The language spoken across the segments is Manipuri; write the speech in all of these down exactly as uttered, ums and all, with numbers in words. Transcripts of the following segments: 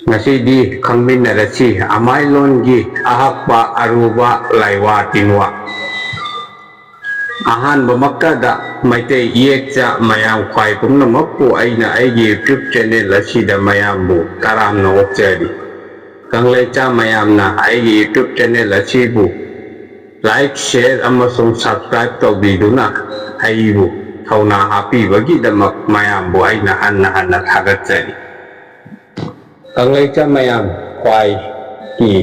ꯉꯁꯤꯗꯤ ꯈꯪꯃꯤꯟꯅꯔꯁꯤ ꯑꯃꯥꯏꯂꯣꯟꯒꯤ ꯑꯍꯛꯄ ꯑꯔꯨꯕ ꯂꯥꯏꯋꯥ ꯇꯤꯟꯋꯥ꯫ ꯑꯍꯥꯟꯕꯃꯛꯇꯗ ꯃꯩꯇꯩ ꯏꯌꯦꯛꯆꯥ ꯃꯌꯥꯝ ꯈ꯭ꯋꯥꯏ ꯄꯨꯝꯅꯃꯛꯄꯨ ꯑꯩꯅ ꯑꯩꯒꯤ YouTube channel ꯑꯁꯤꯗ ꯃꯌꯥꯝꯕꯨ ꯇꯔꯥꯝꯅ ꯑꯣꯛꯆꯔꯤ꯫ ꯀꯪꯂꯩꯆꯥ ꯃꯌꯥꯝꯅ ꯑꯩꯒꯤ YouTube channel ꯑꯁꯤꯕꯨ like, share ꯑꯃꯁꯨꯡ subscribe ꯇꯧꯕꯤꯗꯨꯅ ꯑꯩꯕꯨ ꯊꯧꯅꯥ ꯍꯥꯞꯄꯤꯕꯒꯤꯗꯃꯛ ꯃꯌꯥꯝꯕꯨ ꯑꯩꯅ ꯍꯟꯅ ꯍꯟꯅ ꯊꯥꯒꯠꯆꯔꯤ꯫ ꯀꯪꯂꯩꯆꯥ ꯃꯌꯥꯝ ꯈ꯭ꯋꯥꯏꯒꯤ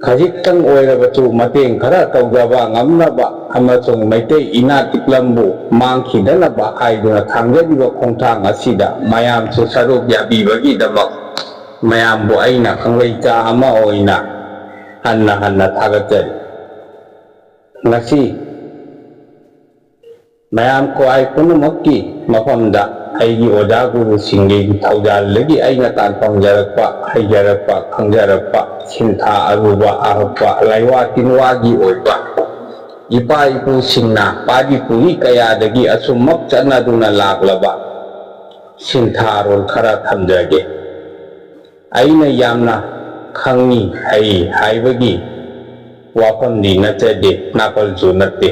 ꯈꯖꯤꯛꯇꯪ ꯑꯣꯏꯔꯕꯁꯨ ꯃꯇꯦꯡ ꯈꯔ ꯇꯧꯖꯕ ꯉꯝꯅꯕ ꯑꯃꯁꯨꯡ ꯃꯩꯇꯩ ꯏꯅꯥꯠ ꯏꯛꯂꯝꯕꯨ ꯃꯥꯡꯈꯤꯗꯅꯕ ꯍꯥꯏꯗꯨꯅ ꯊꯥꯡꯖꯔꯤꯕ ꯈꯣꯡꯊꯥꯡ ꯑꯁꯤꯗ ꯃꯌꯥꯝꯁꯨ ꯁꯔꯨꯛ ꯌꯥꯕꯤꯕꯒꯤꯗꯃꯛ ꯃꯌꯥꯝꯕꯨ ꯑꯩꯅ ꯀꯪꯂꯩꯆꯥ ꯑꯃ ꯑꯣꯏꯅ ꯍꯟꯅ ꯍꯟꯅ ꯊꯥꯒꯠꯆꯔꯤ꯫ ꯉꯁꯤ ꯃꯌꯥꯝ ꯈ꯭ꯋꯥꯏ ꯄꯨꯝꯅꯃꯛꯀꯤ ꯃꯐꯝꯗ ꯑꯩꯒꯤ ꯑꯣꯖꯥ ꯒꯨꯔꯨꯁꯤꯡꯒꯤ ꯊꯧꯖꯥꯜꯗꯒꯤ ꯑꯩꯅ ꯇꯥꯟꯐꯝꯖꯔꯛꯄ, ꯍꯩꯖꯔꯛꯄ, ꯈꯪꯖꯔꯛꯄ ꯁꯤꯟꯊꯥ ꯑꯔꯨꯕ ꯑꯍꯛꯄ ꯂꯥꯏꯋꯥ ꯇꯤꯟꯋꯥꯒꯤ ꯑꯣꯏꯕ ꯏꯄꯥ ꯏꯄꯨꯁꯤꯡꯅ ꯄꯥꯔꯤ ꯄꯨꯔꯤ ꯀꯌꯥꯗꯒꯤ ꯑꯁꯨꯝꯃꯛ ꯆꯠꯅꯗꯨꯅ ꯂꯥꯛꯂꯕ ꯁꯤꯟꯊꯥꯔꯣꯜ ꯈꯔ ꯊꯝꯖꯒꯦ꯫ ꯑꯩꯅ ꯌꯥꯝꯅ ꯈꯪꯉꯤ ꯍꯩ ꯍꯥꯏꯕꯒꯤ ꯋꯥꯐꯝꯗꯤ ꯅꯠꯆꯗꯦ, ꯅꯥꯄꯜꯁꯨ ꯅꯠꯇꯦ꯫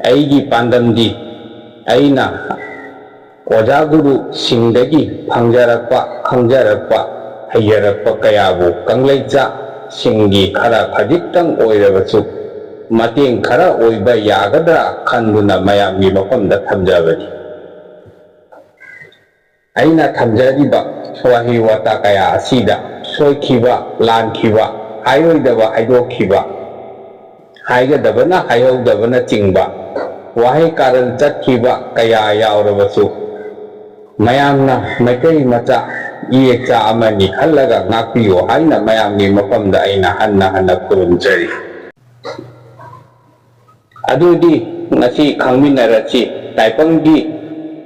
ꯑꯩꯒꯤ ꯄꯥꯟꯗꯝꯗꯤ ꯑꯩꯅ ꯑꯣꯖꯥ ꯒꯨꯔꯨꯁꯤꯡꯗꯒꯤ ꯐꯪꯖꯔꯛꯄ, ꯈꯪꯖꯔꯛꯄ, ꯍꯩꯖꯔꯛꯄ ꯀꯌꯥꯕꯨ ꯀꯪꯂꯩꯆꯥꯁꯤꯡꯒꯤ ꯈꯔ ꯈꯖꯤꯛꯇꯪ ꯑꯣꯏꯔꯕꯁꯨ ꯃꯇꯦꯡ ꯈꯔ ꯑꯣꯏꯕ ꯌꯥꯒꯗ꯭ꯔꯥ ꯈꯟꯗꯨꯅ ꯃꯌꯥꯝꯒꯤ ꯃꯐꯝꯗ ꯊꯝꯖꯕꯅꯤ꯫ ꯑꯩꯅ ꯊꯝꯖꯔꯤꯕ ꯋꯥꯍꯩ ꯋꯥꯇꯥ ꯀꯌꯥ ꯑꯁꯤꯗ ꯁꯣꯏꯈꯤꯕ, ꯂꯥꯟꯈꯤꯕ, ꯍꯥꯏꯔꯣꯏꯗꯕ ꯍꯥꯏꯗꯣꯛꯈꯤꯕ, ꯍꯥꯏꯒꯗꯕꯅ ꯍꯥꯏꯍꯧꯗꯕꯅꯆꯤꯡꯕ ꯋꯥꯍꯩ ꯀꯥꯔꯟ ꯆꯠꯈꯤꯕ ꯀꯌꯥ ꯌꯥꯎꯔꯕꯁꯨ, ꯃꯌꯥꯝꯅ ꯃꯩꯇꯩ ꯃꯆꯥ ꯏꯌꯦꯛꯆꯥ ꯑꯃꯅꯤ ꯈꯜꯂꯒ ꯉꯥꯛꯄꯤꯌꯨ ꯍꯥꯏꯅ ꯃꯌꯥꯝꯒꯤ ꯃꯐꯝꯗ ꯑꯩꯅ ꯍꯟꯅ ꯍꯟꯅ ꯈꯨꯔꯨꯝꯖꯔꯤ꯫ ꯑꯗꯨꯗꯤ ꯉꯁꯤ ꯈꯪꯃꯤꯟꯅꯔꯁꯤ ꯇꯥꯏꯕꯪꯒꯤ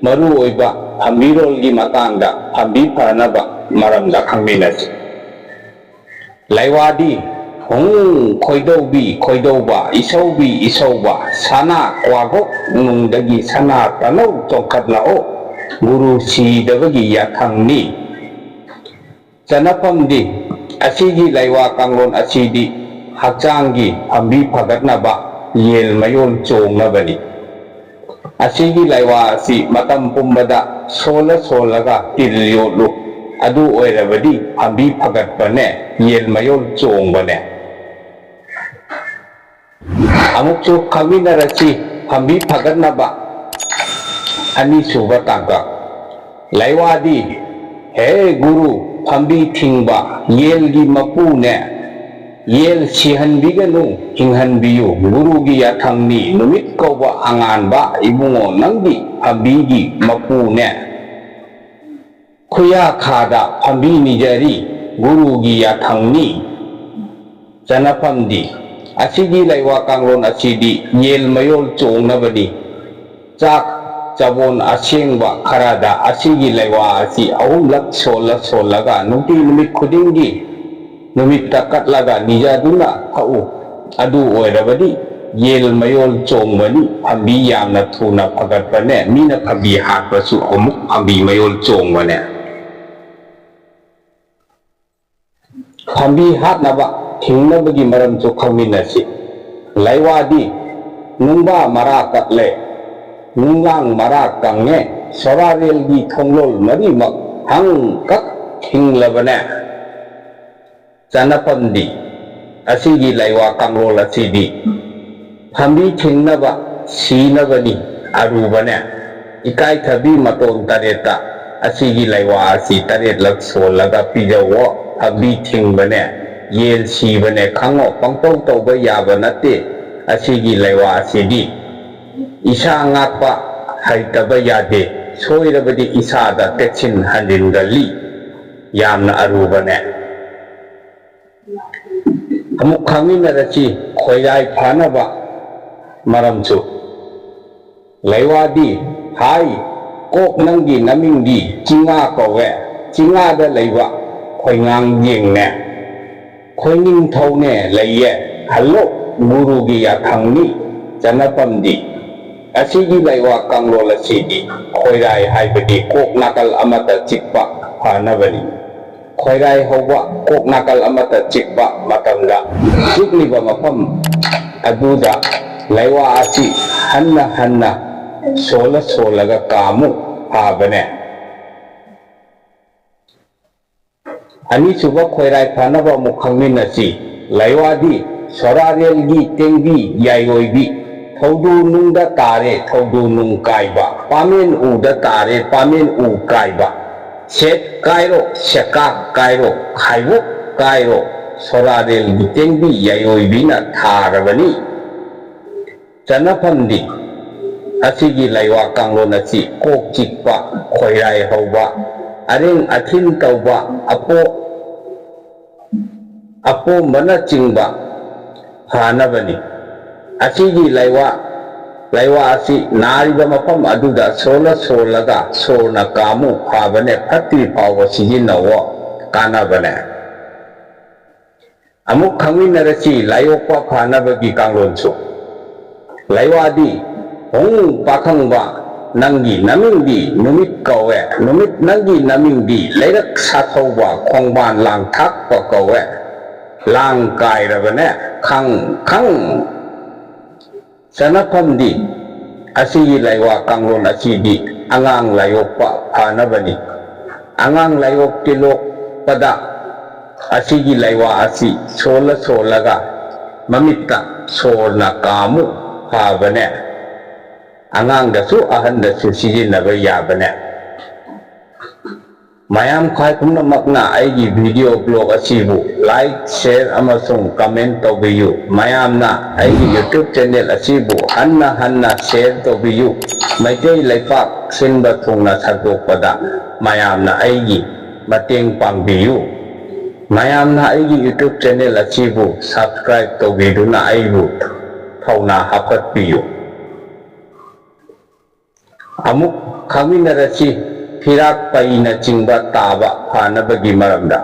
ꯃꯔꯨꯑꯣꯏꯕ ꯐꯝꯕꯤꯔꯣꯜꯒꯤ ꯃꯇꯥꯡꯗ, ꯐꯝꯕꯤ ꯐꯅꯕ ꯃꯔꯝꯗ ꯈꯪꯃꯤꯟꯅꯁꯤ꯫ ꯂꯥꯏꯋꯥꯗꯤ ꯍꯨꯡ ꯈꯣꯏꯗꯧꯕꯤ ꯈꯣꯏꯗꯧꯕ, ꯏꯁꯧꯕꯤ ꯏꯁꯧꯕ, ꯁꯅꯥ ꯀ꯭ꯋꯥꯒꯣꯛ ꯅꯨꯡꯗꯒꯤ ꯁꯅꯥ ꯇꯅꯧ ꯆꯣꯡꯈꯠꯂꯛꯑꯣ, ꯒꯨꯔꯨ ꯁꯤꯗꯕꯒꯤ ꯌꯥꯊꯪꯅꯤ꯫ ꯆꯅꯐꯝꯗꯤ, ꯑꯁꯤꯒꯤ ꯂꯩꯋꯥ ꯀꯥꯡꯂꯣꯟ ꯑꯁꯤꯗꯤ ꯍꯛꯆꯥꯡꯒꯤ ꯐꯝꯕꯤ ꯐꯒꯠꯅꯕ, ꯌꯦꯜ ꯃꯌꯣꯜ ꯆꯣꯡꯅꯕꯅꯤ꯫ ꯑꯁꯤꯒꯤ ꯂꯩꯋꯥ ꯑꯁꯤ ꯃꯇꯝ ꯄꯨꯝꯕꯗ ꯁꯣꯜꯂ ꯁꯣꯜꯂꯒ ꯇꯤꯜ ꯌꯣꯠꯂꯨ꯫ ꯑꯗꯨ ꯑꯣꯏꯔꯕꯗꯤ ꯐꯝꯕꯤ ꯐꯒꯠꯄꯅꯦ, ꯌꯦꯜ ꯃꯌꯣꯜ ꯆꯣꯡꯕꯅꯦ꯫ ꯑꯃꯨꯛꯁꯨ ꯈꯪꯃꯤꯟꯅꯔꯁꯤ, ꯐꯝꯕꯤ ꯐꯒꯠꯅꯕ꯫ ꯑꯅꯤꯁꯨꯕ ꯇꯥꯡꯀꯛ꯫ ꯂꯩꯋꯥꯗꯤ, ꯍꯦ ꯒꯨꯔꯨ, ꯐꯝꯕꯤ ꯊꯤꯡꯕ ꯌꯦꯜꯒꯤ ꯃꯄꯨꯅꯦ꯫ ꯌꯦꯜ ꯁꯤꯍꯟꯕꯤꯒꯅꯨ, ꯍꯤꯡꯍꯟꯕꯤꯌꯨ꯫ ꯒꯨꯔꯨꯒꯤ ꯌꯥꯊꯪꯅꯤ꯫ ꯅꯨꯃꯤꯠ ꯀꯧꯕ ꯑꯉꯥꯟꯕ ꯏꯕꯨꯡꯉꯣ, ꯅꯪꯗꯤ ꯐꯝꯕꯤꯒꯤ ꯃꯄꯨꯅꯦ꯫ ꯈꯨꯌꯥꯈꯥꯗ ꯐꯝꯕꯤ ꯅꯤꯖꯔꯤ, ꯒꯨꯔꯨꯒꯤ ꯌꯥꯊꯪꯅꯤ꯫ ꯆꯅꯐꯝꯗꯤ, ꯑꯁꯤꯒꯤ ꯂꯩꯋꯥ ꯀꯥꯡꯂꯣꯟ ꯑꯁꯤꯗꯤ ꯌꯦꯜ ꯃꯌꯣꯜ ꯆꯣꯡꯅꯕꯅꯤ꯫ ꯆꯥꯛ ꯆꯕꯣꯟ ꯑꯁꯦꯡꯕ ꯈꯔꯗ ꯑꯁꯤꯒꯤ ꯂꯩꯋꯥ ꯑꯁꯤ ꯑꯍꯨꯝꯂꯛ ꯁꯣꯜꯂ ꯁꯣꯜꯂꯒ ꯅꯨꯡꯇꯤ ꯅꯨꯃꯤꯠ ꯈꯨꯗꯤꯡꯒꯤ ꯅꯨꯃꯤꯠꯇ ꯀꯠꯂꯒ ꯅꯤꯖꯗꯨꯅ ꯊꯛꯎ꯫ ꯑꯗꯨ ꯑꯣꯏꯔꯕꯗꯤ ꯌꯦꯜ ꯃꯌꯣꯜ ꯆꯣꯡꯕꯅꯤ, ꯐꯝꯕꯤ ꯌꯥꯝꯅ ꯊꯨꯅ ꯐꯒꯠꯄꯅꯦ, ꯃꯤꯅ ꯐꯝꯕꯤ ꯍꯥꯠꯄꯁꯨ ꯑꯃꯨꯛ ꯐꯝꯕꯤ ꯃꯌꯣꯜ ꯆꯣꯡꯕꯅꯦ꯫ ꯐꯝꯕꯤ ꯍꯥꯠꯅꯕ ꯊꯤꯡꯅꯕꯒꯤ ꯃꯔꯝꯁꯨ ꯈꯪꯃꯤꯟꯅꯁꯤ꯫ ꯂꯩꯋꯥꯗꯤ ꯅꯨꯡꯕꯥ ꯃꯔꯥ ꯀꯛꯂꯦ, ꯅꯨꯡꯂꯥꯡ ꯃꯔꯥ ꯀꯪꯉꯦ, ꯁꯣꯔꯥꯔꯦꯜꯒꯤ ꯊꯣꯡꯂꯣꯜ ꯃꯔꯤꯃꯛ ꯍꯪ ꯀꯛ ꯊꯤꯡꯂꯕꯅꯦ꯫ ꯆꯅꯐꯝꯗꯤ, ꯑꯁꯤꯒꯤ ꯂꯩꯋꯥ ꯀꯥꯡꯂꯣꯜ ꯑꯁꯤꯗꯤ ꯐꯝꯕꯤ ꯊꯤꯡꯅꯕ ꯁꯤꯅꯕꯅꯤ, ꯑꯔꯨꯕꯅꯦ꯫ ꯏꯀꯥꯏꯊꯕꯤ ꯃꯇꯣꯟ ꯇꯔꯦꯠꯇ ꯑꯁꯤꯒꯤ ꯂꯩꯋꯥ ꯑꯁꯤ ꯇꯔꯦꯠꯂꯛ ꯁꯣꯜꯂꯒ ꯄꯤꯖꯧꯋꯣ꯫ ꯐꯝꯕꯤ ꯊꯤꯡꯕꯅꯦ, ꯌꯦꯟ ꯁꯤꯕꯅꯦ ꯈꯪꯉꯣ꯫ ꯄꯪꯇꯧ ꯇꯧꯕ ꯌꯥꯕ ꯅꯠꯇꯦ꯫ ꯑꯁꯤꯒꯤ ꯂꯩꯋꯥ ꯑꯁꯤꯗꯤ ꯏꯁꯥ ꯉꯥꯛꯄ ꯍꯩꯇꯕ ꯌꯥꯗꯦ꯫ ꯁꯣꯏꯔꯕꯗꯤ ꯏꯁꯥꯗ ꯇꯦꯛꯁꯤꯟ ꯍꯟꯖꯤꯟꯒꯜꯂꯤ꯫ ꯌꯥꯝꯅ ꯑꯔꯨꯕꯅꯦ꯫ ꯑꯃꯨꯛ ꯈꯪꯃꯤꯟꯅꯔꯁꯤ ꯈꯣꯏꯔꯥꯏ ꯐꯅꯕ ꯃꯔꯝꯁꯨ꯫ ꯂꯩꯋꯥꯗꯤ, ꯍꯥꯏ, ꯀꯣꯛ ꯅꯪꯒꯤ ꯅꯃꯤꯡꯗꯤ ꯆꯤꯉꯥ ꯀꯧꯋꯦ꯫ ꯆꯤꯉꯥꯗ ꯂꯩꯕ ꯈꯣꯏꯉꯥꯡ ꯌꯦꯡꯅꯦ꯫ ꯈꯣꯏꯅꯤꯡꯊꯧꯅꯦ ꯂꯩꯌꯦ꯫ ꯍꯜꯂꯣ, ꯒꯨꯔꯨꯒꯤ ꯌꯥꯊꯪꯅꯤ꯫ ꯆꯅꯐꯝꯗꯤ, ꯑꯁꯤꯒꯤ ꯂꯩꯋꯥ ꯀꯥꯡꯂꯣꯜ ꯑꯁꯤꯗꯤ ꯈꯣꯏꯔꯥꯏ ꯍꯥꯏꯕꯗꯤ ꯀꯣꯛ ꯅꯥꯀꯜ ꯑꯃꯗ ꯆꯤꯛꯄ ꯐꯅꯕꯅꯤ꯫ ꯈꯣꯏꯔꯥꯏ ꯍꯧꯕ ꯀꯣꯛ ꯅꯥꯀꯜ ꯑꯃꯠꯇ ꯆꯤꯛꯄ ꯃꯇꯝꯗ, ꯆꯤꯛꯂꯤꯕ ꯃꯐꯝ ꯑꯗꯨꯗ ꯂꯥꯏꯋꯥ ꯑꯁꯤ ꯍꯟꯅ ꯍꯟꯅ ꯁꯣꯜꯂ ꯁꯣꯜꯂꯒ ꯀꯥꯃꯨ ꯐꯥꯕꯅꯦ꯫ ꯑꯅꯤꯁꯨꯕ ꯈꯣꯏꯔꯥꯏ ꯐꯅꯕ ꯑꯃꯨꯛ ꯈꯪꯃꯤꯟꯅꯁꯤ꯫ ꯂꯥꯏꯋꯥꯗꯤ ꯁꯣꯔꯥꯔꯦꯜꯒꯤ ꯇꯦꯡꯕꯤ ꯌꯥꯏꯔꯣꯏꯕꯤ, ꯊꯧꯗꯨ ꯅꯨꯡꯗ ꯇꯥꯔꯦ ꯊꯧꯗꯨ ꯅꯨꯡ ꯀꯥꯏꯕ, ꯄꯥꯃꯦꯟ ꯎꯗ ꯇꯥꯔꯦ ꯄꯥꯃꯦꯟ ꯎ ꯀꯥꯏꯕ, ꯁꯦꯠ ꯀꯥꯏꯔꯣ ꯁꯦꯀꯥ ꯀꯥꯏꯔꯣ ꯈꯥꯏꯕꯣꯛ ꯀꯥꯏꯔꯣ, ꯁꯣꯔꯥꯔꯦꯜꯒꯤ ꯇꯦꯡꯕꯤ ꯌꯥꯏꯔꯣꯏꯕꯤꯅ ꯊꯥꯔꯕꯅꯤ꯫ ꯆꯟꯅꯐꯝꯗꯤ ꯑꯁꯤꯒꯤ ꯂꯥꯏꯋꯥ ꯀꯥꯡꯂꯣꯟ ꯑꯁꯤ ꯀꯣꯛ ꯆꯤꯛꯄ, ꯈꯣꯏꯔꯥꯏ ꯍꯧꯕ, ꯑꯔꯦꯡ ꯑꯊꯤꯟ ꯇꯧꯕ, ꯑꯄꯣ ꯑꯄꯣꯝꯕꯅꯆꯤꯡꯕ ꯐꯅꯕꯅꯤ꯫ ꯑꯁꯤꯒꯤ ꯂꯥꯏꯋꯥ ꯂꯥꯏꯋꯥ ꯑꯁꯤ ꯅꯥꯔꯤꯕ ꯃꯐꯝ ꯑꯗꯨꯗ ꯁꯣꯜꯂ ꯁꯣꯜꯂꯒ ꯁꯣꯔꯅ ꯀꯥꯃꯨ ꯐꯥꯕꯅꯦ ꯐꯠꯇ꯭ꯔꯤ ꯐꯥꯎꯕ ꯁꯤꯖꯤꯟꯅꯧꯋꯣ, ꯀꯥꯟꯅꯕꯅꯦ꯫ ꯑꯃꯨꯛ ꯈꯪꯃꯤꯟꯅꯔꯁꯤ ꯂꯥꯏꯌꯣꯛꯄ ꯐꯅꯕꯒꯤ ꯀꯥꯡꯂꯣꯟꯁꯨ꯫ ꯂꯥꯏꯋꯥꯗꯤ ꯍꯣꯡ ꯄꯥꯈꯪꯕ ꯅꯪꯒꯤ ꯅꯃꯤꯡꯗꯤ ꯅꯨꯃꯤꯠ ꯀꯧꯋꯦ꯫ ꯅꯨꯃꯤꯠ ꯅꯪꯒꯤ ꯅꯃꯤꯡꯗꯤ ꯂꯩꯔꯛ ꯁꯥꯊꯧꯕ ꯈꯣꯡꯕꯥꯟ ꯂꯥꯡ ꯊꯥꯛꯄ ꯀꯧꯋꯦ꯫ ꯂꯥꯡ ꯀꯥꯏꯔꯕꯅꯦ ꯈꯪ ꯈꯪ꯫ ꯆꯅꯐꯝꯗꯤ ꯑꯁꯤꯒꯤ ꯂꯥꯏꯋꯥ ꯀꯥꯡꯂꯣꯟ ꯑꯁꯤꯗꯤ ꯑꯉꯥꯡ ꯂꯥꯏꯌꯣꯛꯄ ꯐꯅꯕꯅꯤ꯫ ꯑꯉꯥꯡ ꯂꯥꯏꯌꯣꯛ ꯇꯤꯂꯣꯛꯄꯗ ꯑꯁꯤꯒꯤ ꯂꯥꯏꯋꯥ ꯑꯁꯤ ꯁꯣꯜꯂ ꯁꯣꯜꯂꯒ ꯃꯃꯤꯠꯇ ꯁꯣꯔꯅ ꯀꯥꯃꯨ ꯐꯕꯅꯦ꯫ ꯑꯉꯥꯡꯗꯁꯨ ꯑꯍꯟꯗꯁꯨ ꯁꯤꯖꯤꯟꯅꯕ ꯌꯥꯕꯅꯦ꯫ ꯃꯌꯥꯝ ꯈ꯭ꯋꯥꯏ ꯄꯨꯝꯅꯃꯛꯅ ꯑꯩꯒꯤ video blog ꯑꯁꯤꯕꯨ like, share ꯑꯃꯁꯨꯡ comment ꯇꯧꯕꯤꯌꯨ꯫ ꯃꯌꯥꯝꯅ ꯑꯩꯒꯤ YouTube channel ꯑꯁꯤꯕꯨ ꯍꯟꯅ ꯍꯟꯅ share ꯇꯧꯕꯤꯌꯨ꯫ ꯃꯩꯇꯩ ꯂꯩꯄꯥꯛ ꯁꯤꯟꯕ ꯊꯨꯡꯅ ꯁꯟꯗꯣꯛꯄꯗ ꯃꯌꯥꯝꯅ ꯑꯩꯒꯤ ꯃꯇꯦꯡ ꯄꯥꯡꯕꯤꯌꯨ꯫ ꯃꯌꯥꯝꯅ ꯑꯩꯒꯤ YouTube channel ꯑꯁꯤꯕꯨ subscribe ꯇꯧꯕꯤꯗꯨꯅ ꯑꯩꯕꯨ ꯊꯧꯅꯥ ꯍꯥꯞꯀꯠꯄꯤꯌꯨ꯫ ꯑꯃꯨꯛ ꯈꯪꯃꯤꯟꯅꯔꯁꯤ ꯐꯤꯔꯥꯛ ꯄꯩꯅꯆꯤꯡꯕ ꯇꯥꯕ ꯐꯅꯕꯒꯤ ꯃꯔꯝꯗ꯫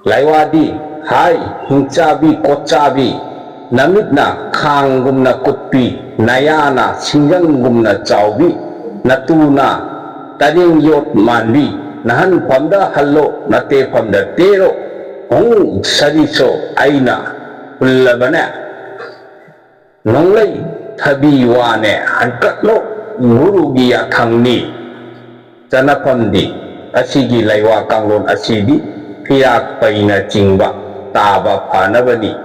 ꯂꯥꯏꯋꯥꯗꯤ ꯍꯥꯏ ꯍꯤꯡꯆꯥꯕꯤ ꯀꯣꯠꯆꯥꯕꯤ, ꯅꯃꯤꯠꯅ ꯈꯥꯡꯒꯨꯝꯅ ꯀꯨꯠꯄꯤ, ꯅꯌꯥꯅ ꯁꯤꯡꯖꯪꯒꯨꯝꯅ ꯆꯥꯎꯕꯤ, ꯅꯇꯨꯅ ꯇꯔꯦꯡ ꯌꯣꯠ ꯃꯥꯟꯕꯤ, ꯅꯍꯟꯐꯝꯗ ꯍꯜꯂꯣ, ꯅꯇꯦꯐꯝꯗ ꯇꯦꯔꯣ, ꯍꯣꯡ ꯁꯥꯔꯤꯁꯣ ꯑꯩꯅ ꯍꯨꯜꯂꯕꯅꯦ꯫ ꯅꯣꯡꯂꯩ ꯊꯕꯤ ꯋꯥꯅꯦ ꯍꯟꯀꯠꯂꯣ, ꯒꯨꯔꯨꯒꯤ ꯌꯥꯊꯪꯅꯤ꯫ ꯆꯅꯐꯝꯗꯤ ꯑꯁꯤꯒꯤ ꯂꯩꯋꯥ ꯀꯥꯡꯂꯣꯟ ꯑꯁꯤꯗꯤ ꯐꯤꯔꯥꯛ ꯄꯩꯅꯆꯤꯡꯕ ꯇꯥꯕ ꯐꯅꯕꯅꯤ꯫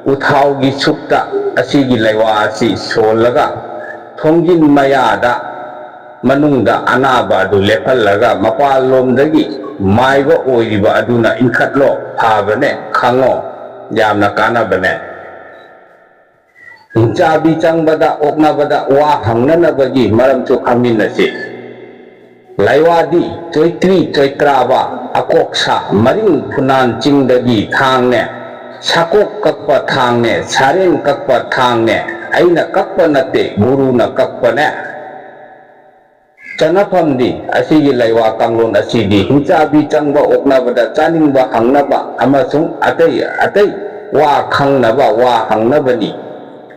ꯎꯊꯥꯎꯒꯤ ꯁꯨꯛꯇ ꯑꯁꯤꯒꯤ ꯂꯩꯋꯥ ꯑꯁꯤ ꯁꯣꯜꯂꯒ ꯊꯣꯡꯖꯤꯟ ꯃꯌꯥꯗ ꯃꯅꯨꯡꯗ ꯑꯅꯥꯕ ꯑꯗꯨ ꯂꯦꯞꯍꯜꯂꯒ ꯃꯄꯥꯟꯂꯣꯝꯗꯒꯤ ꯃꯥꯏꯕ ꯑꯣꯏꯔꯤꯕ ꯑꯗꯨꯅ ꯏꯟꯈꯠꯂꯣ, ꯐꯕꯅꯦ, ꯈꯪꯉꯣ, ꯌꯥꯝꯅ ꯀꯥꯟꯅꯕꯅꯦ꯫ ꯍꯤꯡꯆꯥꯕꯤ ꯆꯪꯕꯗ ꯑꯣꯛꯅꯕꯗ ꯋꯥ ꯍꯪꯅꯅꯕꯒꯤ ꯃꯔꯝꯁꯨ ꯈꯪꯃꯤꯟꯅꯁꯤ꯫ ꯂꯥꯏꯋꯥꯗꯤ ꯆꯣꯏꯇ꯭ꯔꯤ ꯆꯣꯏꯇ꯭ꯔꯥꯕ ꯑꯀꯣꯛꯁꯥ ꯃꯔꯤꯡ ꯐꯨꯅꯥꯟ ꯆꯤꯡꯗꯒꯤ ꯊꯥꯡꯅꯦ, ꯁꯥꯀꯣꯛ ꯀꯛꯄ ꯊꯥꯡꯅꯦ, ꯁꯥꯔꯦꯡ ꯀꯛꯄ ꯊꯥꯡꯅꯦ, ꯑꯩꯅ ꯀꯛꯄ ꯅꯠꯇꯦ, ꯒꯨꯔꯨꯅ ꯀꯛꯄꯅꯦ꯫ ꯆꯠꯅꯐꯝꯗꯤ ꯑꯁꯤꯒꯤ ꯂꯩꯋꯥ ꯀꯥꯡꯂꯣꯟ ꯑꯁꯤꯗꯤ ꯍꯤꯡꯆꯥꯕꯤ ꯆꯪꯕ ꯑꯣꯛꯅꯕꯗ ꯆꯥꯅꯤꯡꯕ ꯍꯪꯅꯕ ꯑꯃꯁꯨꯡ ꯑꯇꯩ ꯑꯇꯩ ꯋꯥ ꯈꯪꯅꯕ ꯋꯥ ꯍꯪꯅꯕꯅꯤ꯫